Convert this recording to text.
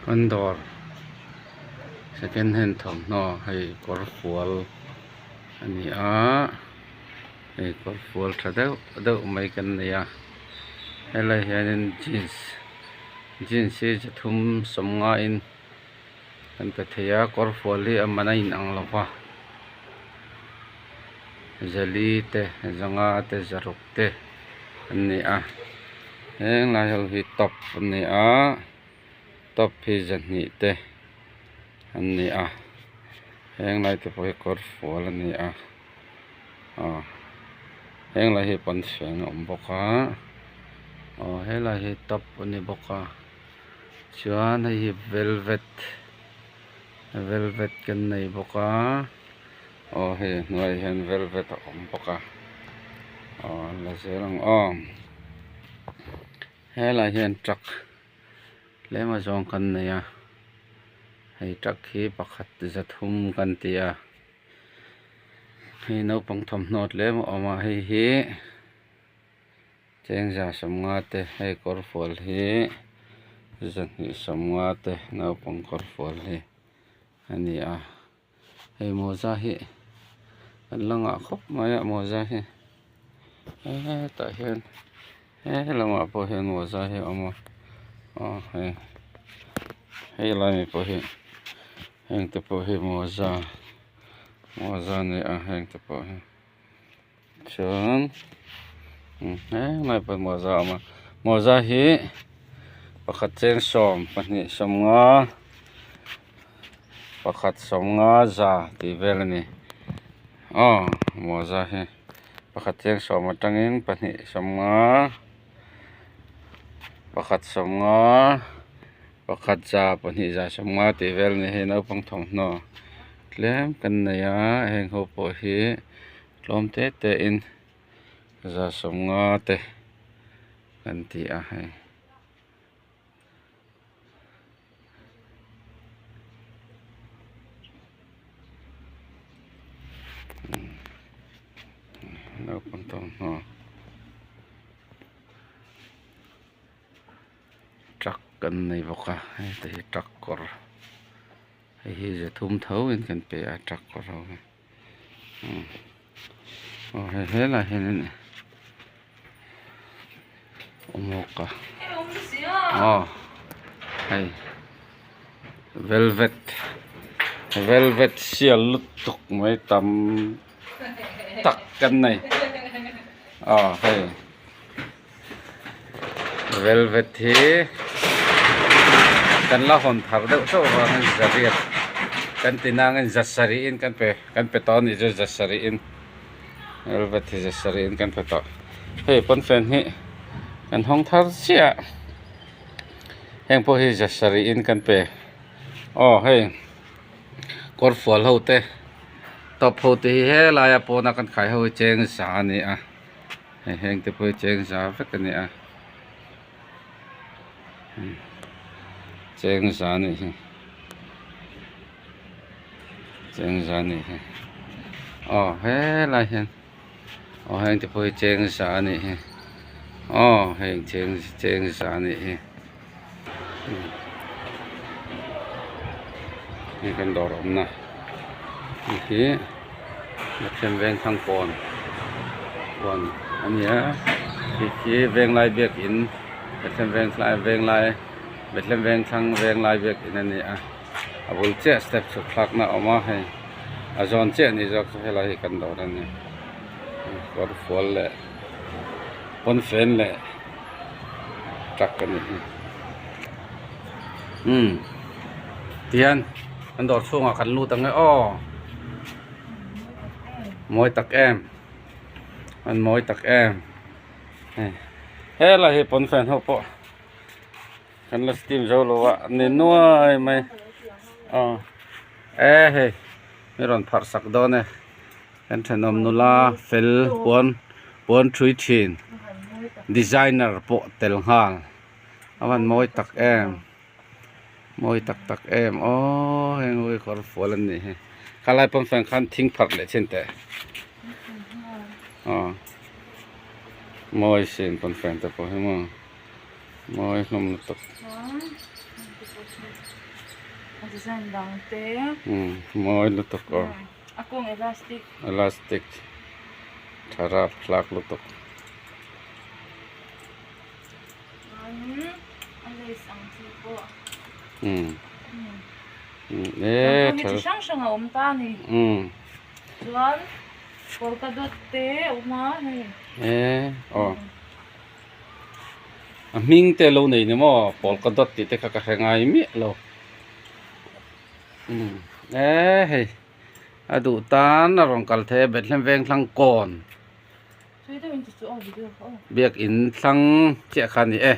Kan dawr second hand thawmhnaw hei kawr fual a ni a hei kawr fual tha deuh deuh mai kan nei a helaiah hianin jeans jeans hi chi thum sawmnga in kan pe thei a kawr fual hi a man a inang lo va zali te zanga te zaruk te an ni a heng lai ho hi top an ni a top hi zahnih te an ni a heng lai te pawh hi kawr fual a ni a aw heng lai hi pawnfen a awm bawk a aw helai hi top a ni bawk a chuan hei hi velvet velvet kan nei bawk a aw hei a hnuaiah hian velvet a awm bawk a aw an la zel ang aw helaiah hian truck tlem a zawng kan nei a hei truck hi pakhat zathum kan ti a hei naupang thawmhnaw tlem a awm a hei hi. Chengza sawmnga te hei kawr fual hi zahnih sawmnga te naupang kawr fual hi a ni a hei mawza hi an la ngah khawp mai a mawza hi hetah hian he lamah pawh hian mawza hi a awm a aw hei hei lai mi pawh hi heng te pawh hi mawza mawza a ni a heng te pawh hi. Chuan helai pawh mawza a awm a mawza hi pakhat cheng sawm pahnih sawmnga pakhat sawmnga za tih vel a ni aw mawza hi pakhat cheng sawm atangin pahnih sawmnga pakhat sawmnga pakhat za pahnih za sawmnga tih vel a ni hei naupang thawmhnaw tlem kan nei a heng ho pawh hi. Tlawm te te in za sawmnga te kan ti a hei. Naupang thawmhnaw truck kan nei bawk a hei te hi truck kawr hei hi ze thum tho in kan pe a truck kawr ho hi. Aw hei helaiah hianin awmawk a aw hei velvet velvet sial lutuk mai tam tak kan nei aw hei velvet hi kan la hawn thar deuh chauh avangin zariat kan ti nangin za sarih in kan pe kan pe tawh a nih chu za sarih in velvet hi za sarih in kan pe tawh hei pawnfen hi kan hawng thar chiah a heng pawh hi za sarih in kan pe aw hei kawrfual ho te top ho te hi helaia pawna kan khai ho hi cheng za a ni a. Hei heng te pawh hi cheng za vek a ni a cheng za a nih hi cheng za a nih hi aw helai hian aw heng te pawh hi cheng za a nih hi aw heng cheng cheng za a nih hi hei kan dawr awmna hei hi Pathian veng thlang kawn kawn a ni a hei khi venglai biakin Pathian veng thlai venglai Bethlehem veng thlang venglai biakin a ni a a bul chiah step chhuk thlakna a awm a hei a zawn chiah a ni zawk chu helai hi kan dawr a ni kawr fual leh pawnfen leh. Truck a nih hi umm tihian an dawr chhungah kan lut ang e aw mawi tak em an mawi tak em hei helai hi pawnfen ho pawh kan la steam zo lo a ni nuai mai aw e hei mi rawn pharh sak dawn e. Kan thenawm nula fel puan puan thui thin designer pawh tel nghal a van mawi tak em mawi tak tak em aww heng ho hi kawr fual an nih hi khalai pawn fan khan thing pharh leh chin teh aw mawi sin pawn fan te pawh hi maw. Mawi hlawm lutuk. A design dang te. Umm mawi lutuk aw. A kawng elastic. Elastic tha rap thlak lutuk. A lace ang chi pawh. Umm. E tha. Chi hrang hrang a awm ta a ni. Umm. Chuan polka dot te a awm a hei. E aw. A hming te lo nei ni maw polka dot tih te kha ka hre ngai miah lo. Umm e hei a duh tan a rawn kal thei a Bethlehem Vengthlang kawn. Biakin thlang chiah kha a ni e.